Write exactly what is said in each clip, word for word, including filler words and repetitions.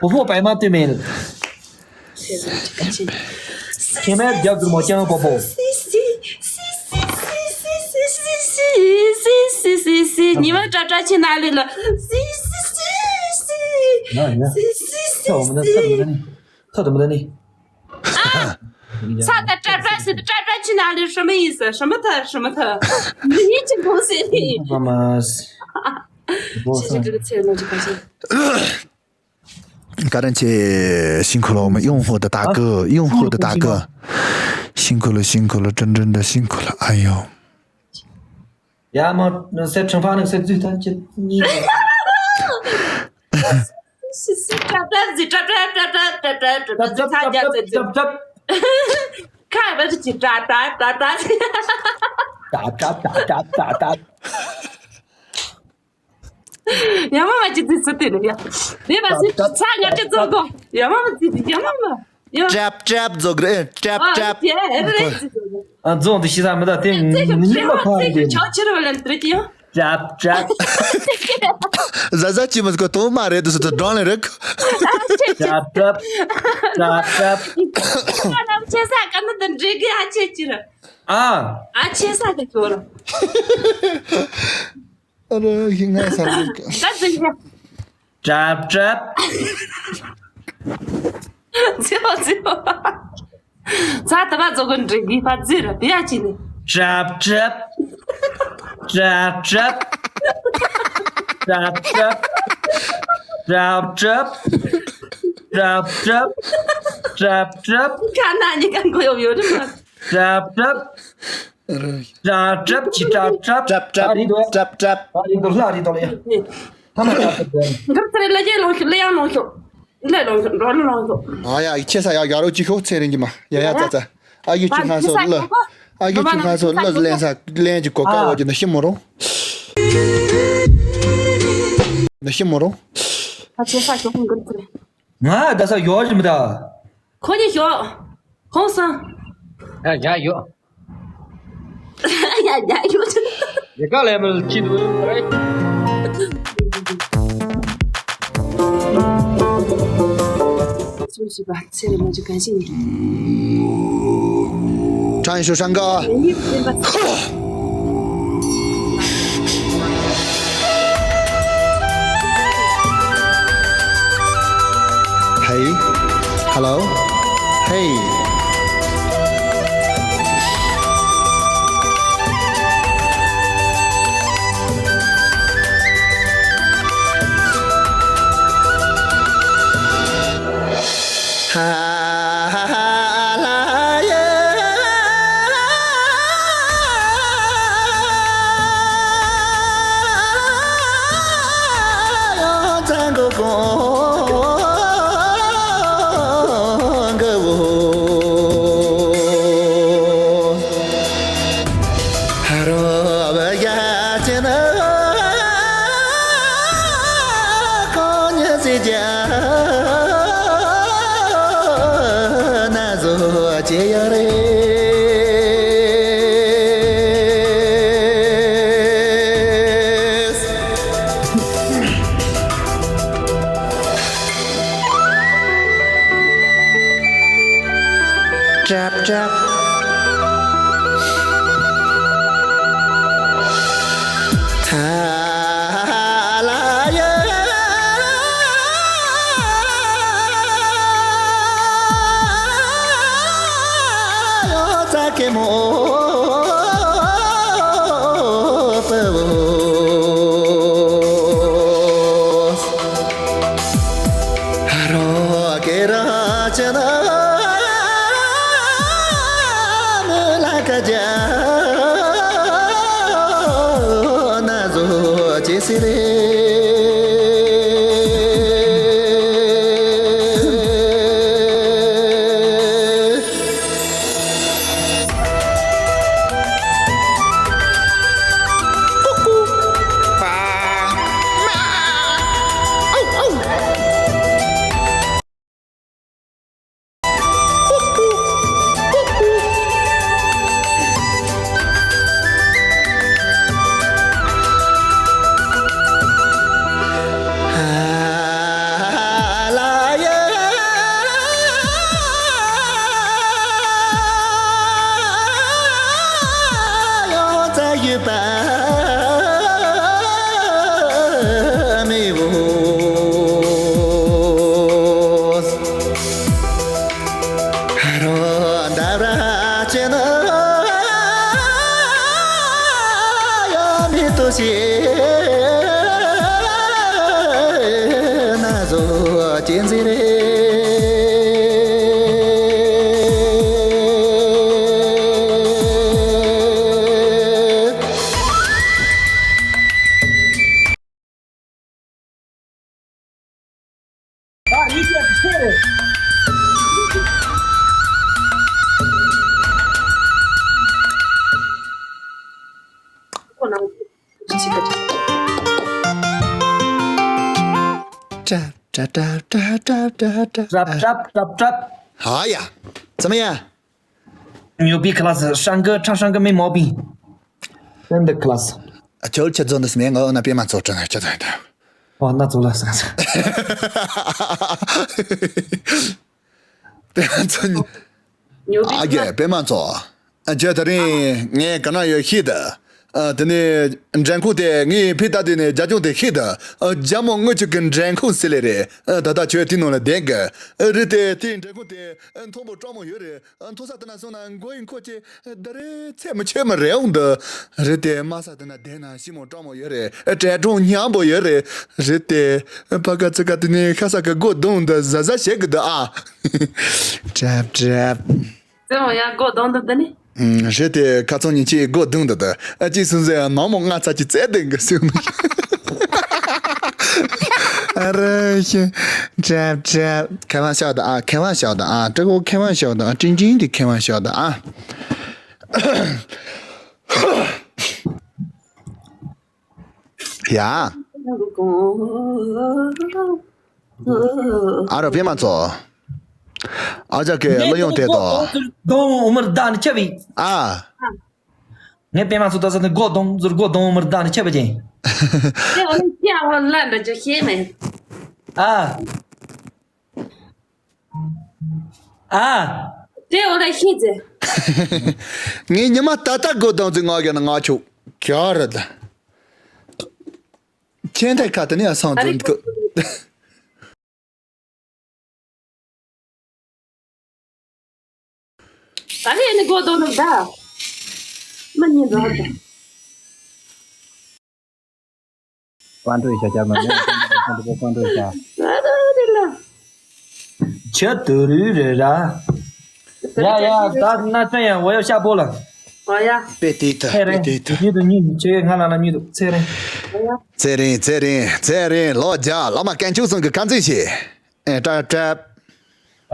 པོ་པོ་པད་མ་དེ་མིན། ཁྱེད་མེད་རྒྱབ་ཀྱི་མོ་ཅང་པོ་པོ། ཉི་མ་ཏྲ་ཏྲ་ཆེ་ན་ལེ་ལ། ཡ་ཡ། ཐོ་མི་ད་ནི། ཐོ་དུ་མི་ད་ནི། ཨ། ཚ་ད་ཏྲ་ཏྲ་ཟེར་ཏྲ་ཏྲ་ཆེ་ན་ལེ་什么意思？什么的什么的？你一直不是你。妈妈。谢谢这个词，那就感谢。 ཀ་རན་ཆེ།辛苦了，我们用户的大哥，用户的大哥，辛苦了，辛苦了，真真的辛苦了，哎呦。ཡ་མ་ནི་སེ་ཁྲིམས་ཕ་ནི་སེ་ཛུ་ཐ་ཅི་ནི། ཅབ་ཅབ་ཅབ་ཅབ་ཅབ་ཅབ་ཅབ་ཅབ་ཅབ། ཁ་བ་ཅི་ཅི་ཏྲ་ཏྲ་ཏྲ་ཏྲ། ཏྲ་ཏྲ་ཏྲ་ཏྲ་ཏྲ་ཏྲ། ཡ་མ་མ་ཅི་ཙི་སུ་ཏི་ནི་ཡ། ནི་བ་སི་ཚ་ང་ཅི་ཙོ་གོ། ཡ་མ་མ་ཙི་ཡ་མ་མ། ཡ། ཀྲབ་ཀྲབ་ཛོག་རེ་ཀྲབ་ཨ་ཀྲབ། ཡ་རེ་ཙི་ཙོ་གོ། ཨ་ཛོང་དི་ཤི་ས་མི་ད་ཏེ་ཙི་ནི་ལ་ཁ་ཙི་ཏེ། ཆོ་ཆི་ར་བ་ལན་ཏྲི་ཏི་ཡ། ཀྲབ་ཀྲབ། ཟ་ཟ་ཅི་མི་ཀོ་ཏོ་མ་རེ་དུ་སུ་ཏོ་ཌོན་ལེ་རེ་ཀོ། ཀྲབ་ཀྲབ། ཀྲབ་ཀྲབ། ཁ་ནམ་ཆེ་ས་ཀ་ནི་དི་འདྲི་གི་ཨ་ཆེ་ཅི་ར། ཨ། ཨ་ཆེ་ས་གི་ཁྱོ་ར། ཨ་རོ་ཧི་ང་ས་ལུ་ཀ། ད་ཟིན་ཡ། ཀྲབ་ཀྲབ། ཛི་བོ་ཛི་བོ། ཚ་ད་བ་ཛོ་གོན་འདྲི་གི་ཕ་ཛི་ར་བི་ཡ་ཅི་ནི། ཀྲབ་ཀྲབ། ཀྲབ་ཀྲབ། ཀྲབ་ཀྲབ། ཀྲབ་ཀྲབ། ཀྲབ་ཀྲབ། ཀྲབ་ཀྲབ། ཁ་ན་ནི་གང་གོ་ཡོ་ཡོ་རི་མ། ཀྲབ་ཀྲབ། ཀྲབ་ཀྲབ་ཅི་ཀྲབ་ཀྲབ། ཀྲབ་ཀྲབ། ཨ་རི་དོ། ཀྲབ་ཀྲབ། ཨ་རི་དོ་ལ་ཨ་རི་དོ་ལ་ཡ། ཐ་མ་ཀྲབ་ཀྲབ་དོ། གར་ཚ་རེ་ལ་ཡེ་ལོང་ཤོ་ལེ་ཡང་ལོང་ཤོ། ལེ་ལོང་ཤོ་འགྲོ་ལེ་ལོང་ཤོ། ཨ་ཡ་ཁྱེད་ས་ཡ་རྒྱ་རོ་ཅི་ཤོ་ཚེ་རིང་གི་མ་ཡ་ཡ་ཙ་ཙ། ཨ་ཡུ་ཆུ་ཁ་སོ་ལ། ཨ་ཡུ་ཆུ་ཁ་སོ་ལ་ལེན་ས་ལེན་ཅི་ཀོ་ཀ་བོ་ཅི་ན་ཤི་མོ་རོ། ན་ཤི་མོ་རོ། ཨ་ཁྱེད་ས་ཤོ་ཁོང་གར་ཚ་རེ། ང་ད་ས་ཡོ་ཅི་མི་ད། ཁོ་ནི་ཤོ། ཁོང་སང་། ཡ་ཡ་ཡོ། ཡ་ཡ་ཡོ། ཡ་ག་ལེ་མལ་ཅི་དུ་རེད། སུ་ཞིག་པ་ཚེ་རིང་མོ་ཅི་ག་ཞིག་ནི། ཁྲང་ཤོ་ཧྲང་ག། ཡིན་ཡིན་པ། Hey, hello, hey. Chop, chop. ཅན་ཟེར་རེད། Trap, trap, trap, trap, trap, trap, trap. 好呀，怎么样？牛逼 class，山哥唱山歌没毛病，真的 class。啊，就是这种的，没我那边嘛做真的，这种的。哦，那走了，算了。对啊，真的。牛逼 啊，class。也别嘛做。 ཨ་ཅེ་ད་རིང་ངས་ག་ན་ཡོད་ཤེས་ད། ཨ་དེ་ནས་འགྲན་ཁུངས་དེ་ངས་ཕི་ད་དེ་ནས་རྒྱ་ལྗོངས་དེ་ཤེས་ད། ཨ་རྒྱ་མོ་དངུལ་ཆུ་གི་འགྲན་ཁུངས་ཟེར་ལེ་རེད། ཨ་ད་ལྟ་ཁྱོད་དེ་ནང་ལ་བསྡད་གི། ཨ་རེད་དེ་དེའི་འགྲན་ཁུངས་དེ་ཨ་མཐོན་པོ་སྤྲང་མོ་ཡོད་རེད། ཨ་མཐོ་ས་དེ་ན་སོང་ན་མགོ་ཡི་འཁོར་གྱི་ད་རེད་ཚད་མི་ཆེ་མི་རེད་འོང་ད། རེད་དེ་དམའ་ས་དེ་ན་བསྡད་ན་ཞི་མོ་སྤྲང་མོ་ཡོད་རེད། ཨ་གྲལ་གྲོང་སྙན་པོ་ཡོད་རེད། རེད་དེ་ཨ་ཕ་ག་ཚི་ག་དེ་ནས་ཤ་ས་གི་སྒོ་རྡུང་ད་ཟ་ཟ་བྱེད་གི་ད་ཨ། གྲབ་གྲབ། 这玩意儿给我当的的呢。嗯，是的，卡从你去给我动的的，呃，就是这样，盲目俺才去再等个小妹。啊，是，这这开玩笑的啊，开玩笑的啊，这个我开玩笑的啊，正经的开玩笑的啊。呀。 ཨ་རོ་པད་མ་ཚོ། ཨ་ཅག་གི་གླུ་དབྱངས་དེ་དང་། སྒོ་རྡུང་མི་ལྡང་ནི་ཁྱབ་པས། ཨ། ངས་པད་མ་ཚོ་ད་ས་ནི་སྒོ་རྡུང་ཟུར་སྒོ་རྡུང་མི་ལྡང་ནི་ཁྱབ་པ་ཅན། དེ་འོ་ནི་ཁྱེད་འོ་ལ་འདྲ་ཅིག་ཤེས་མེད། ཨ། ཨ། དེ་འོ་ལ་ཤེས་ཟེར། ངས་ཉི་མ་ད་ལྟ་སྒོ་རྡུང་ཟིག་ང་གི་ན་ང་ཆུ་གྱ་ར་ད། ཁྱེད་ཐད་ཁ་དེ་ནས་ཨ་སང་ཨ་རེ་ཚོན་ཁོ། ད་ལེ་ནི་སྒོ་རྡུང་ནོ་ད། མི་ཉིད་འགྲོ་ཧ་ད། 关注一下家门，关注一下。 ཨ་རེ་ལ། ཁྱི་དུ་རུ་རེ་ར། ཡ་ཡ། ད་ན་ཚན་ཡ། 我要下播了。 ཨ་ཡ། པེ་ཏི་ཏི། ཚེ་རིང་། པེ་ཏི་ཏི། ཉིད་དུ་ཉིད་ཁྱེད་ང་ལ་ན་ཉིད་དུ་ཚེ་རིང་། ཨ་ཡ། ཚེ་རིང་། ཚེ་རིང་། ཚེ་རིང་། ལོ་རྒྱ་ལོ་མ་ཀན་ཆུ་སོང་གི་ཁ་འཛིན་བྱེད། ཨེ་ཏྲབ་ཏྲབ།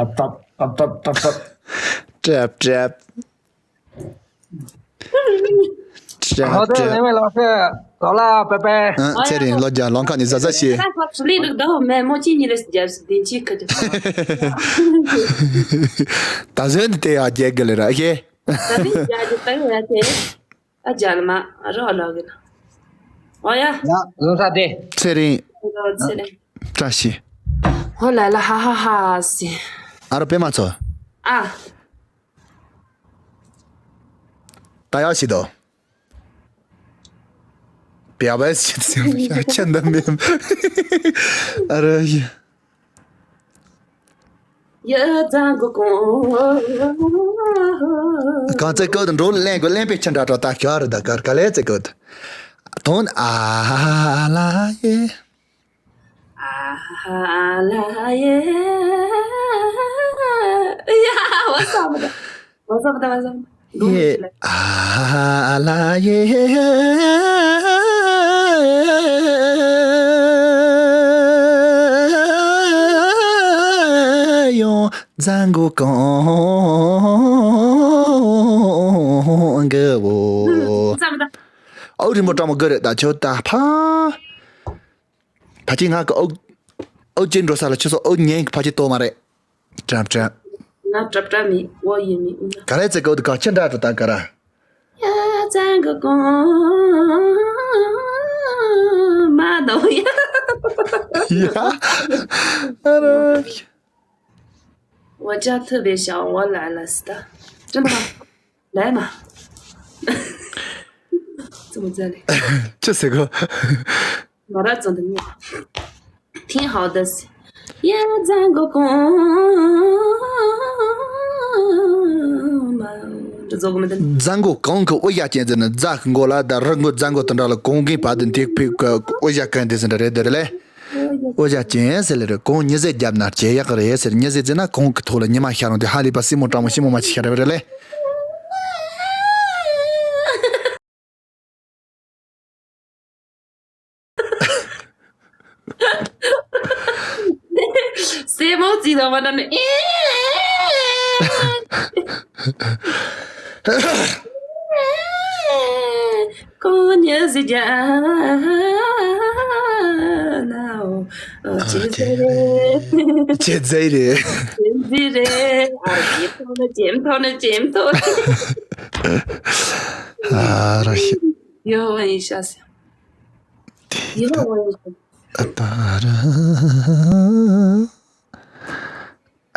ཏབ་ཏབ་ཏབ་ཏབ་ཏབ་ཏབ། ཏྲབ་ཏྲབ། ཏྲབ་ཏྲབ། 好的，那位老师，走了，拜拜。 ཨ་ཚེ་རིང་ལོ་རྒྱ་ལོང་ཁ་ནས་ཟ་ཟ་བྱེད། ད་ཁ་ཚུ་ལི་ལུག་ད་མེ་མོ་ཅི་ཉི་རེ་རྒྱབ་སི་དེ་ཅི་ཁ་ཅི། ད་གཟོད་དེ་ཡ་རྒྱལ་གི་ལེ་ར་ཨེ་ཤེས། ད་ནི་རྒྱ་ཇི་ལྟ་ཡོད་ཡ་དེ། ཨ་རྒྱ་ལ་མ་རོ་ལོ་གི་ན། ཨོ་ཡ། ཡ་བཟོ་ས་དེ། ཚེ་རིང་། ཚེ་རིང་། བཀྲ་ཤིས། ཧོ་ལ་ལ་ཧ་ཧ་ཧ་སི། ཨ་རོ་པད་མ་ཚོ། ཨ། ད་ཡག་ཤི་དོ། བེ་བེ་ཤི་ཤ་ཆེན་ད་མེ། ཨ་ར་ཡི། ཡ་ཙང་གོ་གོང་། གང་ཚེ་ཀོ་ད་འགྲོ་ལེན་གོ་ལེན་པའི་ཆ་འདྲ་འདྲ་ད་ཤར་ད་གར་ག་ལེ་ཚེ་ཀོ་ད། དོན་ཨ་ལ་ཡེ། ཨ་ཧ་ལ་ཡེ། ཡ། 我想不到，我想不到，我想不到。 ཡེ། ཨ་ལ་ཡེ། ཡོང་། ཛ་འགོ་གོང་གི་བོ། ཨོ་རི་མོ་ཀྲང་མོ་གི་རེད་ད་ཁྱོད་ད་ཕ། ཕ་ཅི་ང་གི་ཨོ། ཨོ་ཅི་འགྲོ་ས་ལ་ཁྱོད་སོ་ཨོ་ཉན་གི་ཕ་ཅི་ཏོ་མ་རེད། ཀྲབ་ཀྲབ། ང་ཀྲབ་ཀྲབ་མི་ཨོ་ཡེ་མི་ཨུ་ན། ག་རེ་ཚེ་ཀོ་དུ་ག་ཁྱི་འདྲ་དུ་ད་ག་ར། ཡ་ཙང་གི་གོང་མ་དོ་ཡ། ཡ། ཨ་ར། 我家特别想我来了是的，真的吗？来嘛。怎么这里？这是个 马上走的路，挺好的。也赞个光嘛，这做我们的。 ཛ་འགོ་གོང་གི་ཨོ་ཡ་ཅན་ཟེར་ན་ཛ་གི་མགོ་ལ་ད་རི་མགོ་ཛ་འགོ་དུ་འདྲ་ལ་གོང་གི་བར་དུ་འདེགས་ཕུད་ཀི་ཨོ་ཡ་ཀན་དེ་ཟེར་འདྲ་རེད་དེ་རེད་ལེ། འོ་ཇ་ཅན་ཟེར་ལེ་རེད། གོང་ཉི་ཟེར་རྒྱབ་ན་ལྕེ་ཡག་རེད་ཟེར། ཉི་ཟེར་ཟེར་ན་གོང་གི་ཐོག་ལ་ཉི་མ་ཤར་རུང་དེ་ཧ་ལས་པ་སྲིན་མོ་སྤྲང་མོ་ཤི་མོ་མ་ཆི་ཤར་རེད་ལེ། སྲས་མོ་རྩིས་དང་བ་ན་ནི། གོང་ཉི་ཟེར་རྒྱབ་ན་ལྕེ་ཟེར་རེད། ལྕེ་ཟེར་རེད། ལྕེ་ཟེར་རེད། ཨ་ལྕེ་ཐོག་ན་ལྕེ་ཐོག་ན་ལྕེ་ཐོག་ན། ཨ་ར་ཤི། ཡོ་ཝེ་ཤ་སི། ཡོ་ཝེ་ཤ། ཨ་ཏ་ར།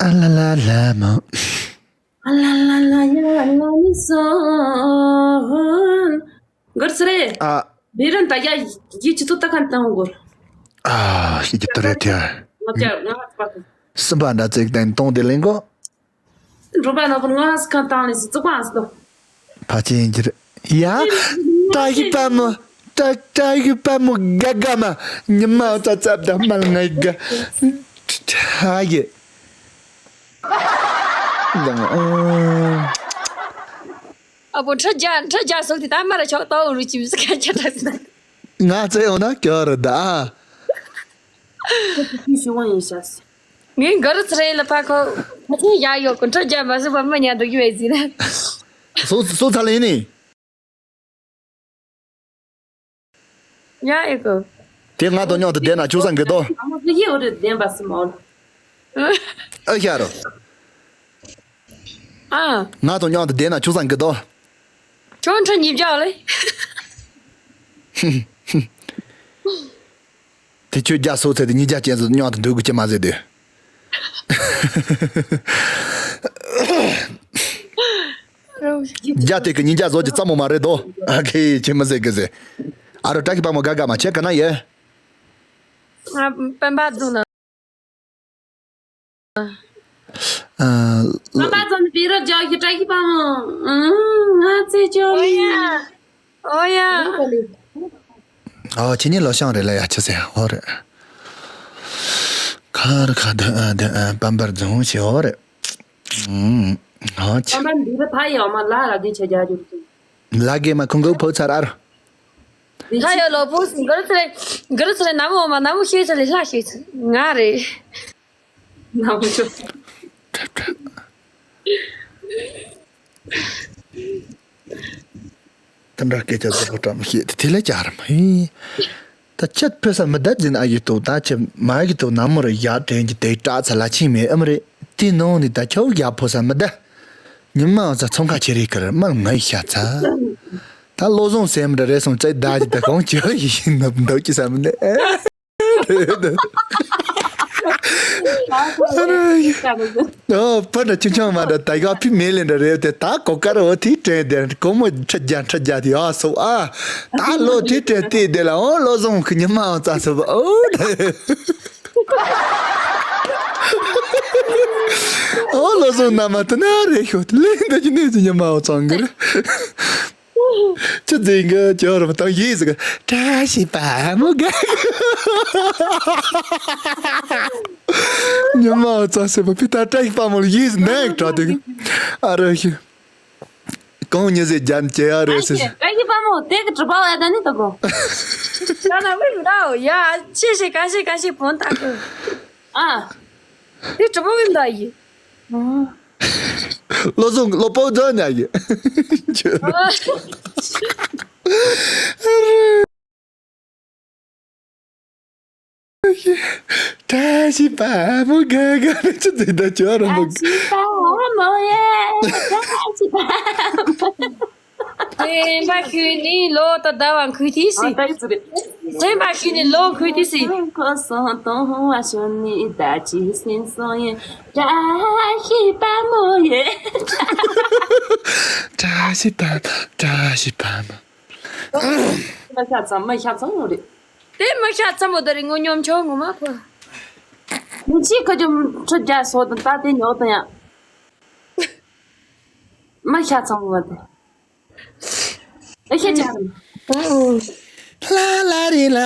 ཨ་ལ་ལ་ལ་མོ། ཨ་ལ་ལ་ལ་ཡ་ལ་ནི་སོན། གར་སི་རེད། ཨ། བི་རན་ད་ཡ་ཡི་ཆི་ཚོ་ད་ཁན་ཏང་གོར། ཨ་ཤི་ཀྱི་ཏུ་རེད་ཡ། ང་ཅག་ང་ཚོ་པ་ཏུ། སུམ་པ་འདྲ་ཚིག་དང་གཏོང་དེ་ལེན་གོ། འགྲོ་པ་ན་བུ་ང་ཁ་ཏང་ལེ་སི་ཙུག་པ་ཨ་སི་ཏོ། ཕ་ཆེན་གྱི་རེད་ཡ། ཏ་ཧི་པ་མོ། ཏ་ཏ་ཧི་པ་མོ་ག་ག་མ། ཉི་མ་ཙ་ཙ་ད་མལ་ངའི་ག། ཧ་ཡེ། ཨ་བོ་ཁྲི་བརྒྱ་ཁྲི་བརྒྱ་སོགས་དེ་ད་མ་ར་ཆོག་ཏོ་རུ་ཅི་མི་སི་ཁ་ཆ་ཏ་སི་ན། ང་ཚེ་འོ་ན་ཀྱོ་ར་ད། ཁོ་ཚོ་ཤི་ཤི་བ་ཡིན་ཤག་སི། ངའི་ག་རུ་ཚེ་རེ་ལ་ཕ་ཁོ་ཁ་ཚེ་ཡ་ཡོ་ཀུན་ཁྲི་བརྒྱ་མ་སི་བ་མ་ཉན་འདུག་ཡོད་ཟིན་ན། སོ་སོ་ཚ་ལེ་ནི། ཡ་ཨེ་ཀོ། དེ་ང་དང་མཉམ་དུ་བསྡད་ན་ཆུ་སང་གི་དོ། ཨ་མ་གི་ཡོད་རེད་བདེན་པ་སི་མོ། ཨ་ཤ་རོ། ཨ། ང་དང་མཉམ་དུ་བསྡད་ན་ཆུ་སང་གི་དོ། ཁྱོད་ཁྲི་ཉིས་བརྒྱ་ལེ། དེ་ཁྱོད་རྒྱ་སོ་ཚེ་དེ་ཉིས་བརྒྱ་ཅན་ཚོ་མཉམ་དུ་འདུག་གི་ཅི་མ་ཟེར་དུས། རྒྱ་དེ་གི་ཉིས་བརྒྱ་བཟོ་གི་རྩ་མོ་མ་རེད་དོ། ཨ་ཁེ་ཅི་མ་ཟེར་གི་ཟེར། ཨ་རོ་ཏྲ་ཁི་པ་མོ་ག་ག་མ་ཆེ་ག་ན་ཡེ། ང་པན་པ་རྫོང་ན། ཨ། པན་པ་རྫོང་ནས་བི་རོ་རྒྱག་གི་ཏྲ་ཁི་པ་མོ། ང་ཚེ་ཅོ་ཨོ་ཡ། ཨོ་ཡ། ཨོ་ཁྱེད་ཉིད་ལོ་ཤང་རེད་ལ་ཡ་ཆི་ཟེར་ཧོ་རེད། ཁར་ཁ་ད་ཨ་ད་ཨ་པན་པར་རྫོང་ཞེས་ཧོ་རེད། ཨུམ། ཧོ་ཆི། པན་པ་འདི་རུ་ཕ་ཡི་འོ་མ་ལ་ལ་དུས་ཆ་རྒྱ་རྒྱུ་རུ། ལ་གེ་མ་ཁུང་གུ་ཕོ་ཚར་ཨར། ལྷ་ཡོད་ལོ་ཕོ་གུ་རུ་ཚེ་གུ་རུ་ཚེ་ནམ་འོ་མ་ནམ་ཤེས་ཚེ་ལྷ་ཤེས་ཚེ་ང་རེད། ནམ་ཤོ། དེ་འདྲ་སྐད་ཆ་བཟོ་པོ་བཀྲ་མི་ཤེས་དེ་དེ་ལས་ཀྱང་རམ་ཧེ། ད་ཁྱད་ཕེ་ས་མི་བདག་འཛིན་ཨ་ཡི་ཏོ་ད་ཁྱེད་མ་ཡི་ཏོ་ན་མོ་རེ་ཡ་དྲན་གྱི་དེ་སྐྲག་ཚ་ལ་ཆིན་མེ་ཨམ་རེ། དེ་ནང་ནི་ད་ཁྱོད་ཡ་ཕོ་ས་མི་བདག་ཉི་མ་ཚ་ཚོང་ཁ་ཆེ་རེ་ཁར་མ་ང་ཡི་ཤ་ཚ། ད་བློ་བཟང་སེམས་རེ་རེ་སོང་ཚེ་ད་ཅི་ད་གང་ཅི་ཡི་ཤིན་ནབ་འདོག་ཅི་ས་མི་ནི། ཨ་རེ། ཨོ་ཕ་ན་ཆུང་ཆུང་མ་འདྲ་ད་ག་ཕི་མེ་ལེ་འདྲ་རེ་དེ་ད་གོ་ཀ་ར་འོ་དེ་དྲན་དེ་གོ་མོ་ཁྲ་རྒྱ་ཁྲ་རྒྱ་དེ་ཨ་སོ་ཨ། ད་ལོ་དེ་དྲན་དེ་དེ་ལ་ཨོ་བློ་བཟང་ཁུ་ཉི་མ་ཨོ་ཙ་སོ་ཨོ། ཨོ་བློ་བཟང་ན་མ་ད་ན་རེ་ཤོད་ལེ་འདི་ཅི་ནས་ཅི་ཉི་མ་ཨོ་ཙང་གི་རེ། ཅི་ཟིན་གི་ཅོ་རུ་མ་ཏང་ཡིས་གི་བཀྲ་ཤིས་པ་མོ་ག་ཉི་མ་ཙ་སེ་པ་ཕི་ད་བཀྲ་ཤིས་པ་མོ་ལ་ཡིས་ནེག་ཏྲ་དེ་གི་ཨ་ར་ཤི། གང་ཉི་ཟེ་ཇན་ཅེ་ཨ་རེ་སེ། བཀྲ་ཤིས་པ་མོ་དེ་གི་གྲུ་པ་བ་ད་ནི་ད་གོ། ད་ན་མི་འདྲ་ཡ་ཆེ་ཤེ་ཀ་ཤེ་ཀ་ཤེ་བོན་ད་གོ། ཨ། དེ་གྲུ་པ་མི་འདྲ་ཡི། བློ་བཟང་བློ་པོ་འཛོལ་ཉག་གི། བཀྲ་ཤིས་པ་མོ་ག་ག་ནས་ཅི་ཟེར་ད་ཅོ་ར་མོ། བཀྲ་ཤིས་པ་མོ་ཡེ། བཀྲ་ཤིས་པ་མོ། སེམས་པ་ཤུལ་ནི་ལོ་ད་ཟླ་བ་འཁུར་དུས་སི། ཨ་ད་ཡི་ཚུ་རེད། སེམས་པ་ཤུལ་ནི་ལོ་འཁུར་དུས་སི། ཁོ་སོང་དོང་བ་ཤོར་ནི་ད་ཅི་སེམས་སོང་ཡིན། བཀྲ་ཤིས་པ་མོ་ཡེ། བཀྲ་ཤིས་པ་བཀྲ་ཤིས་པ་མོ། མ་ཤ་ཚ་མ་ཤ་ཚ་མོ་རེད། དེ་མ་ཤ་ཚ་མོ་ད་རེད་ངོ་སྙོམ་ཆོག་ངོ་མ་ཕོ། མི་ཅི་ཁ་ཅོ་ཁྲི་རྒྱ་སོ་དང་ད་དེ་ཉོ་དང་ཡ། མ་ཤ་ཚ་མོ་བ་དེ། ཨེ་ཤེས་ཅང་། ལ་ལ་རི་ལ།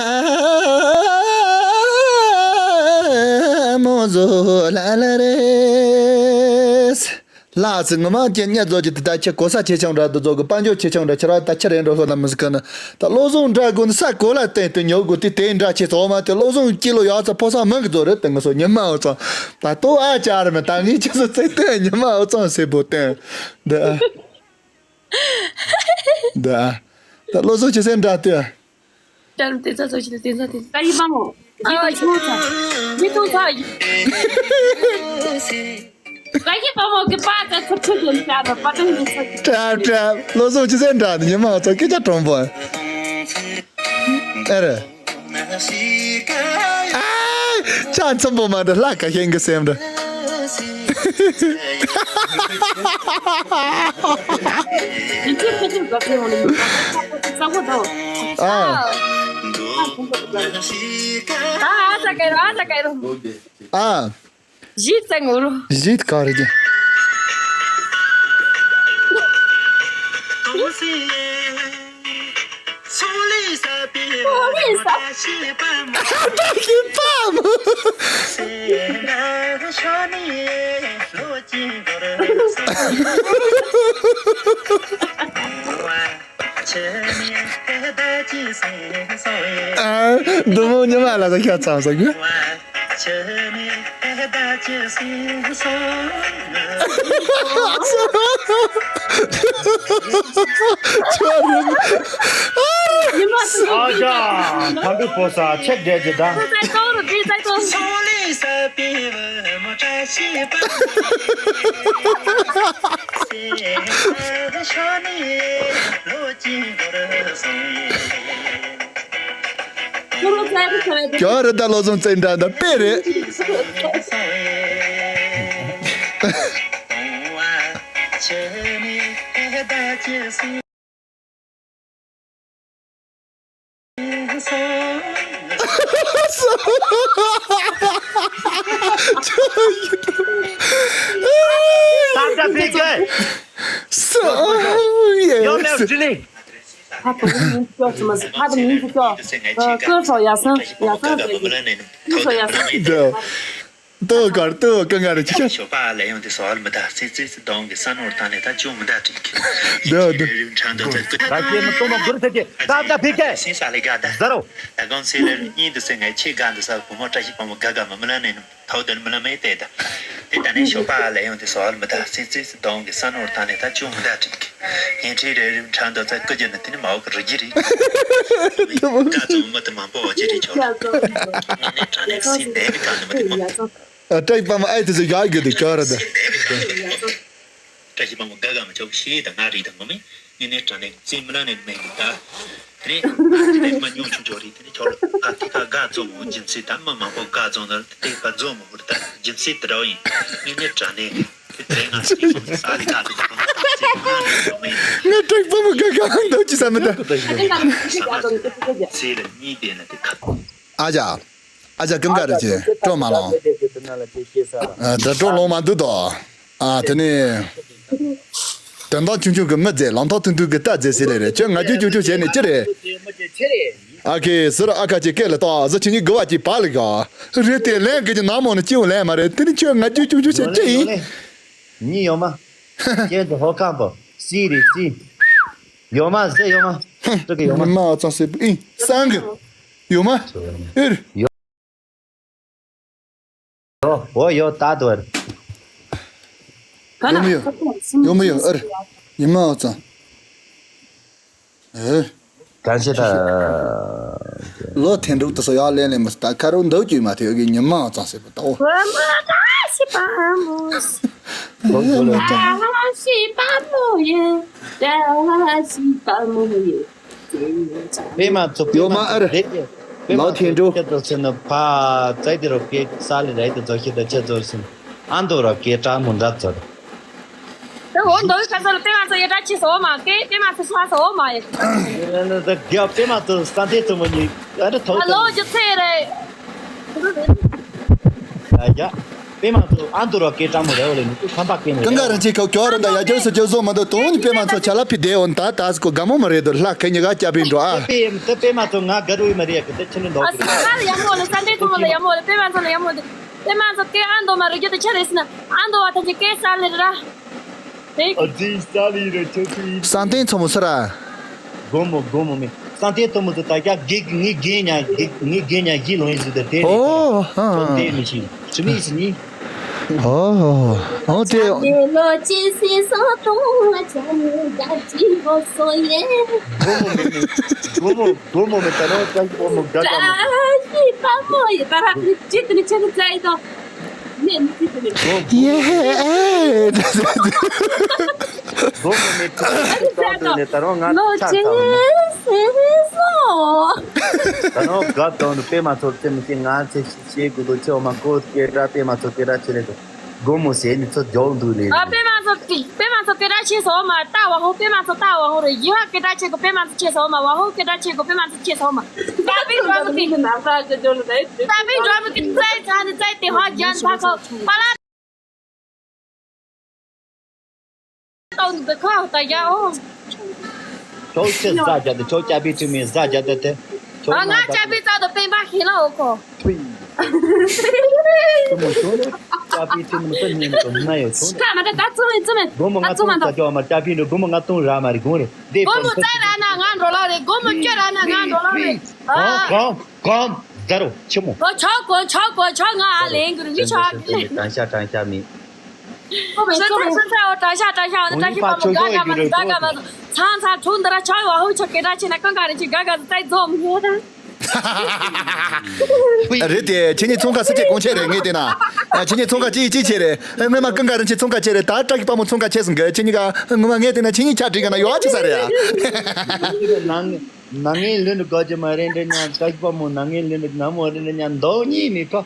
མོ་བཟོ་ལ་ལ་རེས། ལགས་སོ། ངོ་མ་ཁྱེད་ཉལ་བཟོ་གི་དེ་ད་ཁྱེད་གོ་ས་ཆེ་ཆུང་འདྲ་འདུག་བཟོ་གི་དཔལ་འབྱོར་ཆེ་ཆུང་འདྲ་ཁྱེད་རང་ད་ཁྱེད་རེ་འགྲོ་ཤོག་ད་མི་ཟིག་གི་ན། ད་བློ་བཟང་འདྲ་དགོས་ན་ས་གོ་ལ་བསྟན་དུ་ཉོ་དགོས་དེ་དེ་འདྲ་ཆེ་ཚོགས་མ་དེ་བློ་བཟང་སྐྱིད་ལོ་ཡག་ཚ་ཕོ་ས་མང་གི་བཟོ་རེད་དེ་ངོ་སོ་ཉི་མ་འོ་ཚང་ད་ལྟོ་ཨ་ཅག་རེ་མ་ད་ངས་ཁྱེད་ཚོ་ཚེ་བརྟན་ཉི་མ་འོ་ཚང་སེ་བོ་བསྟན་འདི་ཨ། འདི་ཨ། ད་བློ་བཟང་ཁྱེད་སེམས་འདྲ་ལྟོས། ལྟར་དེ་ཚ་ཚོ་ཞིག་དེ་ཚ་དེ་ཚ་ཡི་པ་མོ། ཡི་ཏོ་ཚ། ཡི་ཏོ་ཚ། ཡི་པ་མོ་གི་པ་ཚ་ཚ་ཚ་དེ་ཚ་པ་ཏང་དེ་ཚ། ཏྲབ་ཏྲབ། བློ་བཟང་ཁྱེད་སེམས་འདྲ་ནི་ཉི་མ་ཚ་སྐད་ཆ་གྲོང་པོ། ཨེ་རེད། ཨ། ཅག་ཚོམ་པོ་མ་འདྲ་ལྷ་ཁ་ཤེན་གི་སེམས་འདྲ། ཨ། ཨ། གཞིས་བཙན་ངོ་རུ། གཞིས་ག་རེ་རྒྱུ། ཨ། འདི་མོ་ཉི་མ་ལ་ད་ཤ་ཚང་ས་གི། ཨ་ཅག་ཁམ་བུའི་ཕོ་ས་ཆེ་བསྡད་ཀྱི་ད། ཁྱོད་རེ་ད་བློ་བཟང་བཙན་འདྲ་འདྲ་དཔེ་རེད། ད་ལྟ་ཕིག་གེ། ཡོད་མེད་ཟིན་ནི། ཕ་དང་པོ་མིང་ཅི་སྐྱོ་ཚུལ་མ་ཟིན། ཕ་དང་མིང་ཅི་སྐྱོ། ཀུན་སོགས་ཡ་སང་ཡ་སང་ཟེར། ཀུན་སོགས་ཡ་སང་། ཏོ་གར་ཏོ་གང་གར་ཅི་ཤ། ཞོགས་པ་ལ་ཡོང་དུས་སོ་ཨལ་མི་ད་སི་ཙི་སི་གདོང་གི་ས་ནོར་ཐང་ནས་ད་ཅུང་མི་ད་ཀྲིག་ཀི། འདི་འདི། རིམ་ཁྲང་དུ་ད་ཀི་ད་ཀི་མི་ཏོ་མ་གུར་ཐེ་ཀི་ད་ད་ཕི་ཀེ། སིང་ས་ལེ་ག་ད། ཟ་རོ། ད་གོང་སི་ལེར་གཉིས་འདི་སེ་ངའི་ཆེ་ག་འདི་ས་བུ་མོ་བཀྲ་ཤིས་དཔལ་མོ་ག་ག་མ་མི་ལ་ནས་ནམ་ཐའོ་དོན་མི་ལ་མེ་ཏེ་ད། དེ་ད་ནས་ཞོགས་པ་ལ་ཡོང་དུས་སོ་ཨལ་མི་ད་སི་ཙི་སི་གདོང་གི་ས་ནོར་ཐང་ནས་ད་ཅུང་མི་ད་ཀྲིག་ཀི། ཡན་ཁྲི་རེ་རིམ་ཁྲང་དུ་ད་ཀི་ཇི་ནི་དེ་ནི་མ་འོ་གི་རི་ཇི་རི། ད་ཙུང་མི་ད་མང་པོ་འོ་ཇི་རི་ཆོ། ངས་ནས་དྲ་ནས་སི་ནས་མི་ག་ནི་མི་དེ་མོ། ཨ། ཏྲེག་པ་མ་ཨེ་ཏི་ཟི་ག་གི་དུ་ཀྱོ་ར་ད། བཀྲ་ཤིས་པ་མོ་ག་ག་མ་ཆོག་ཤེས་ད་ང་རི་ད་ངོ་མི་ངེ་ནེ་དྲ་ནེ་ཙི་མི་ལ་ནེ་མེ་གི་ད། དེ་ནེ་ཨ་ཅི་ནེ་མ་ཉོ་ཆུ་ཇོ་རི་དེ་ནེ་ཆོ་ལ་ཨ་ཐི་ཀ་ག་ཙོ་མོ་ཇིན་སི་ད་མ་མ་པོ་ག་ཙོ་ན་དེ་ཀ་ཙོ་མོ་གུར་ད་ཇིན་སི་དེ་ར་ཡིན། ངེ་ནེ་དྲ་ནེ་དེ་དེ་ང་སི་ས་ལི་ག་དེ་ཀ་ཙི་མི་ལ་ནེ་ཉོ་མེ། ང་ཏྲེག་པ་མོ་ག་ག་འདོ་ཅི་ས་མི་ད། ས་ལ་ནི་དེ་ལ་དེ་ཁ། ཨ་ཅག་ཨ་ཅག་ཀུན་དགའ་རེ་ཅེ་སྤྲོ་མ་ལོང་། ཨ། ད་སྤྲོ་ལོང་མ་འདུག་དོ། ཨ། དེ་ནི་དོན་དག་ཆུང་ཆུང་གི་མི་མཛད། ལམ་ཐག་ཐུང་ཐུང་གི་རྟ་མཛད་ཟེར་ལེ་རེད། ཁྱོད་ང་རྒྱུག་ཆུང་ཆུང་བྱས་ནས་ཅི་རེད། ཨ་ཁེ་ཟུར་ཨ་ཁ་ཅེ་སྐད་ལ་ཏོ་ཟུར་ཆུང་ཆུང་དགུ་བ་ཅིག་བ་ལི་ག་རེད། དེ་ལན་གི་ཅི་ནག་མོ་ནི་ཅི་བ་ལན་མ་རེད། དེ་ནི་ཁྱོད་ང་རྒྱུག་ཆུང་ཆུང་བྱས་ཅི་ཡིན། ཉི་ཡོད་མ། ཁྱེད་ཚོ་ཧོ་ཁམ་པོ་སི་རི་སི། ཡོད་མ་ཟེ་ཡོད་མ། ཧུམ། ཅི་གི་ཡོད་མ། ཉི་མ་ཨ་ཙང་སེ་པུ་ཨིན་སང་གི་ཡོད་མ། ཨེར། ཡོད། འོ་ཡོད་ད་དོར། ཡོད་མི་ཡོད། ཡོད་མི་ཡོད། ཨེར། ཉི་མ་ཨ་ཙང་། ཨེ། གང་ཤེས་ད། ལོ་ཐེན་དྲུག་དུ་སོ་ཡག་ལེན་ལེན་མི་སྲིད། ད་ཁ་རུ་འདུག་ཅུས་མ་ཐེ་ཡོད་གི་ཉི་མ་ཨ་ཙང་སེ་པུ་ད་འོ། བུ་མོ་བཀྲ་ཤིས་པ་མོ། བུ་མོ་བཀྲ་ཤིས་པ་མོ་ཡེ། བཀྲ་ཤིས་པ་མོ་ཡེ། པད་མ་ཚོ་ཡོད་མ་ཨ་ར། ལོ་ཐེན་དྲུག་ཁྱེད་ཚོ་ཚེ་ན་ཕ་ཙའི་དེ་རོ་ཀེ་ས་ལེ་རེད་དེ་ཚོ་ཁྱེད་ཚོ་ཚེ་ཚོ་སིན་ཨ་མདོ་རོ་ཀེ་ཀྲ་མོ་འདྲ་ཚོ་རེད། དེ་འོ་མདོ་ཁ་ཚོ་ལ་པད་མ་ཚོ་ཡེ་ཀྲ་ཆི་སོ་མ་ཀེ་པད་མ་ཚོ་ཤ་སོ་མ་ཡེ། ད་རྒྱ་པད་མ་ཚོ་ས་མཐའི་ཚོ་མོ་ཉི་ཨ་ར་ཐོག་ཨ་ལོ་ཏེ་རྒྱུ་ཚེ་རེད། ཨ་རྒྱ། པད་མ་ཚོ་ཨ་མདོ་རོ་ཀེ་ཀྲ་མོ་རེ་འོ་ལེ་ནི་ཁམས་པ་ཀེ་མོ་རེ། ཀུན་དགའ་རིན་ཆེན་ཁོ་ཁྱོད་རེ་འདའ་ཡ་ཁྱོད་སུ་ཁྱོད་བཟོ་མ་འདུག་དོན་ནི་པད་མ་ཚོ་ཆ་ལ་ཕི་དེ་འོན་ད་ད་སུ་ཁོ་དགའ་མོ་མ་རེད་དོ། ལྷ་ཁེ་ཉི་ག་སྐྱ་བིན་འགྲོ་ཨ། དེ་པད་མ་ཚོ་ང་དགའ་རུ་ཡི་མ་རེད་ཡ་ཁེ་དེ་ཁྱོད་ནི་འདོག་ཨ་ས་ཁ་ལ་ཡ་མོ་ལ་ས་འདི་ཚོ་མོ་ལ་ཡ་མོ་ལ་པད་མ་ཚོ་ལ་ཡ་མོ་ལ། པད་མ་ཚོ་སྐད་ཨ་མདོ་མ་རེད་རྒྱུ་དེ་ཆི་རེད་ཟེར་ན། ཨ་མདོ་བ་ཐམས་ཅད་སྐད་གསལ་ལེ་ར། དེ་ཨ་ཙི་ས་ལི་རེད་ཁྱོད་ཚོ་ཡིན། བསམ་གཏན་མཚོ་མོ་སུ་ར། སྒོ་མོ་སྒོ་མོ་མེད། བསམ་གཏན་མཚོ་མོ་ཚོ་ད་ཀྱ་གེ་ངའི་རྒན་ཉ་གེ་ངའི་རྒན་ཉ་གི་ལོང་ཡིན་ཟེར་ཏེ་དེ་རེད། ཨོ་ཧ། ཁྱོད་དེ་མི་ཤེས། ཆི་མི་ཤེས་ནི། ཨོ་ཨོ་དེ། ལོ་ཅི་སི་སོ་ཏོ་ཅ་ནི་ད་ཅི་ཧོ་སོ་ཡེ། སྒོ་མོ་མེད་ནི། སྒོ་མོ་སྒོ་མོ་མེད་ད་རོ་ཅ་སྒོ་མོ་དགའ་ད་མོ། ཅི་ད་མོ་ཡེ་ད་ར་ཅི་ཏི་ནི་ཆི་ནི་ཙ་ཡི་དོ། ནེ་ནི་ཅི་ཏི་ནི། ཡེ་ཨེ། སྒོ་མོ་མེད་ཅི་ཏི་ནི་ད་རོ་ང་ལོ་ཅི་སི་སོ། ད་རོ་དགའ་དང་དུ་པད་མ་ཚོར་ཏེ་མི་ཤེས་ང་ཚེ་ཤེས་དགོས་དོ་ཆེ་འོ་མ་ཀོ་སྐད་སྒྲ་པད་མ་ཚོར་སྐད་སྒྲ་ཆེ་ལེ་དོ། སྒོ་མོ་ཟེར་ནི་ཚོ་རྒྱོག་འདུག་ལེ། ཨ་པད་མ་ཚོ་ཀི་པད་མ་ཚོ་སྐད་སྒྲ་ཆེ་སོ་མ་ལྟ་བ་ཧོ། པད་མ་ཚོ་ལྟ་བ་ཧོ་རེ་ཡི་ཧ་སྐད་སྒྲ་ཆེ་གོ་པད་མ་ཚོ་ཆེ་སོ་མ་བ་ཧོ་སྐད་སྒྲ་ཆེ་གོ་པད་མ་ཚོ་ཆེ་སོ་མ། ད་པིན་འགྲོ་མི་ཀི་ད་པིན་འགྲོ་མི་ཀི་ཙའི་ཚ་ནི་ཙའི་དེ་ཧ་རྒྱན་ཐ་ཁོ་པ་ལ། ཏོན་དུ་ཁ་ད་ཡ་ཨོ། ཁྱོད་ཆེ་ཟ་རྒྱ་དེ་ཁྱོད་ཅ་པི་ཁྲི་མི་ཟ་རྒྱ་དེ་དེ། ཁྱོད་ཨ་ང་ཅ་པི་ཙ་དོ་པེན་པ་ཤེས་ལ་ཨོ་ཁོ། ཕུའི། ཁྱོད་མོ་ཁྱོད་ནི་ཅ་པི་ཁྲི་མི་ཚོ་ཉན་དུ་ན་ཡོད་ཁྱོད་ནི། ཁ་མ་ད་ད་ཙུ་མེ་ཙུ་མེ། སྒོ་མོ་ང་ད་ཙུ་མ་ཏོང་ད་ཟ་རྒྱ་མ་ཅ་པི་ནི་སྒོ་མོ་ང་ཏོང་ར་མ་རི་སྒོ་རེ་དེ། སྒོ་མོ་ཙ་ར་ན་ང་འགྲོ་ལ་རེ། སྒོ་མོ་ཅ་ར་ན་ང་འགྲོ་ལ་རེ། ཨ། གོམ་གོམ་ཟ་རོ་ཆི་མོ། ཨོ་ཆོག་གོ་ཆོག་གོ་ཆོག་ང་ཨ་ལེན་གི་རུ་ཡི་ཆོག་གི་ལེ། དྲང་ཤ་དྲང་ཤ་མི། ཤོན་ཚ་ཤོན་ཚ་འོ་དྲང་ཤ་དྲང་ཤ་འོ་དྲང་ཤ་པ་མོ་ག་ག་མ་ག་ག་མ་ཚང་ཚང་ཁྲུང་འདི་ར་ཆོག་བ་ཧུ་ཆོག་གི་དྲང་ཤ་ན་གང་ག་རེ་ཆི་ག་ག་ཚ་ཚོམ་ཡོད། རེད་དེ་ཁྱེད་གཉིས་ཚོང་ཁ་སུ་ཆེ་གོང་ཆེ་རེད་ངས་བལྟས་ན། ཨ་ཁྱེད་གཉིས་ཚོང་ཁ་ཅི་ཅི་ཆེ་རེད། ཨ་སྔོན་མ་གང་ག་རེ་ཆི་ཚོང་ཁ་ཆེ་རེད། ད་དྲང་ཤ་པ་མོ་ཚོང་ཁ་ཆེ་སོང་གི་ཁྱེད་གཉིས་ཀ་སྔོན་མ་ངས་བལྟས་ན་ཁྱེད་གཉིས་ཆ་འགྲིག་ག་ན་ཡོད་ཨ་ཅི་ས་རེད་ཨ། ནང་ངའི་ལུས་ནི་དགའ་རྒྱུ་མ་རེད་འདྲ་ཉམས་དྲག་པ་མོ་ནང་ངའི་ལུས་ནི་ནང་མོ་རེད་འདྲ་ཉམས་མདོག་གཉིས་མི་ཁོ།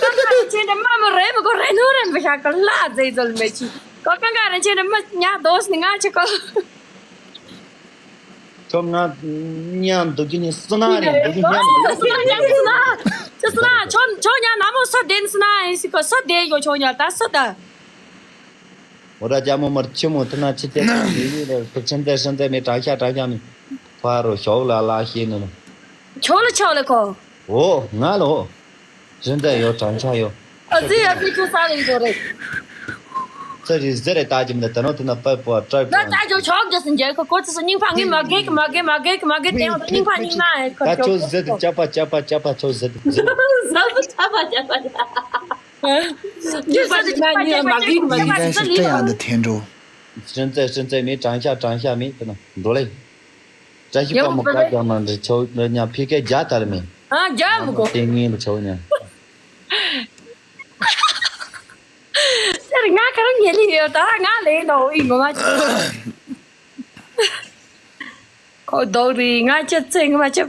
ཁོང་ག་རེ་ཆེ་འདྲ་མ་མོ་རེད་མི་ཁོ་རེད་ནོ་རེད་མི་ཤ་ཁོ་ལ་ཛེ་ཛོལ་མེ་ཆི་ཁོ་ཁོང་ག་རེ་ཆེ་འདྲ་མི་ཉ་དོ་སི་ནི་ང་ཆི་ཁོ། ཁྱོད་ང་ཉམས་འདུག་གི་ནི་སི་ན་རེད་འདུག་གི་ཉམས་འདུག་གི་ཉམས་སི་ན་ཆི་སི་ན་ཁྱོད་ཁྱོད་ཉ་ན་མོ་སོ་དེན་སི་ན་ཨེ་སི་ཁོ་སོ་དེ་ཡོ་ཁྱོད་ཉ་ད་སོ་ད། འོ་ར་ཅ་མོ་མར་ཆི་མོ་ཐུ་ན་ཆི་ཏེ་ཏེ་ཡི་རེ་ཕུ་ཆེན་ཏེ་ཧྲན་ཏེ་མེ་དྲང་ཤ་དྲང་ཤ་མི་ཕ་རོ་ཤོག་ལ་ལ་ཤེས་ནི་ལོ། ཆོག་ལ་ཆོག་ལ་ཁོ། འོ་ང་ལོ། ཧྲན་ཏེ་ཡོ་དྲང་ཤ་ཡོ། ཨ་ཙི་ཨ་ཙི་ཁྱོད་ས་ལེ་འགྲོ་རེད། ཙི་རི་ཟེར་རེ་ད་ཅི་མི་ད་ནོ་ཐུ་ན་པ་པོ་ཏྲ་ད་ད་ཇོ་ཆོག་ཇོ་སིན་ཇེ་ཁོ་ཁོ་ཙི་སོ་སྙིང་ཕ་ངི་མ་གེ་གི་མ་གེ་མ་གེ་གི་མ་གེ་ཏེ་ཡོ་སྙིང་ཕ་སྙིང་ན་ཨེ་ཁོ་ད་ཁྱོད་ཟེར་ཏེ་ཅ་པ་ཅ་པ་ཅ་པ་ཁྱོད་ཟེར་ཏེ་ཟེར། ཟ་ཟ་ཅ་པ་ཅ་པ་ཅ། ཡིན་པ་ཞིག་ན་ཉེ་མ་གི་མ་གི་ཡིན་པ་ཞིག་ད་ཡང་འདི་འཐེན་འགྲོ། ཧྲིན་ཙེ་ཧྲིན་ཙེ་མི་དྲང་ཤ་དྲང་ཤ་མི་དེ་ན་འགྲོ་ལེ། བཀྲ་ཤིས་པ་མོ་ཀ་ཀ་མ་འདྲི་ཆོག་ལ་ཉ་ཕི་ཀའི་རྒྱ་དར་མེ། ཨ་རྒྱ་མི་གོ། དེ་ངེས་ལ་ཆོག་ཉ། ཤར་ང་ཁ་རང་ཉེ་ལི་ཡོད་ད་ང་ལེ་ནོ་ཨི་ངོ་མ། ཁོ་རྡོག་རེད། ང་ཅི་ཚེ་ངོ་མ་ཅི་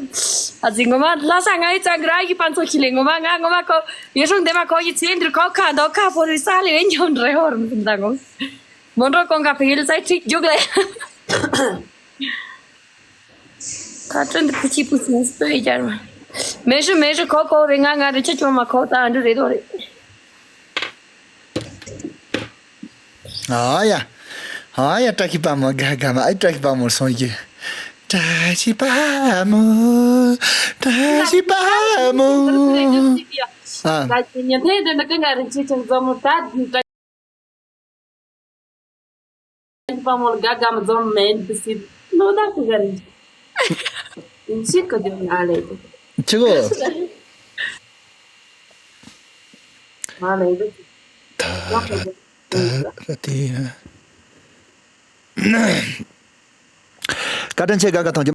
ཨ་ཙི་ངོ་མ་ལྷ་ས་ང་ཡི་ཙང་ར་གི་པན་ཚོ་ཁྱི་ལེ་ངོ་མ་ང་ངོ་མ་ཁོ་ཡེ་ཧྲུང་དེ་མ་ཁོ་ཡི་ཚེ་འདིར་ཁོ་ཁ་མདོག་ཁ་ཕོ་རི་ས་ལེ་བེ་ཉོན་རེ་ཧོར་མི་ཟིན་ད་ངོ་མོན་གྲོ་ཀོང་ཀ་ཕེ་ཡིལ་ཚའི་ཁྲིག་རྒྱུག་ལེ། ཁ་ཏྲོན་དུ་ཕུ་ཆི་ཕུ་སི་སྤོས་རྒྱར་མ་མེ་ཤུ་མེ་ཤུ་ཁོ་ཁོ་རེ་ང་ང་རེ་ཆ་ཆོ་མ་ཁོ་ད་འདྲ་རེ་དོ་རེ། ཨ་ཡ། ཨ་ཡ་བཀྲ་ཤིས་པ་མོ་དགའ་དགའ་མ་ཨ་བཀྲ་ཤིས་པ་མོ་སོང་གི་བཀྲ་ཤིས་པ་མོ། བཀྲ་ཤིས་པ་མོ། ཨ། ད་ཉན་ཐེ་དེ་འདི་ཀ་ང་རིན་ཆེན་ཆང་ཙམ་མོ་ད་བཀྲ་ཤིས་པ་མོ་ལ་དགའ་དགའ་མ་འཛོམས་མེད་འདི་སི་ལོ་ད་ཀ་ང་རིན་ཆེན་ཆི་ཀ་དེ་ང་ལེ་དེ་ཆི་གོ། ང་ལེ་དེ། ད་ར་ད་ར་དེ། བཀའ་དྲིན་ཆེ། དགའ་དགའ་ཐང་ཆེ།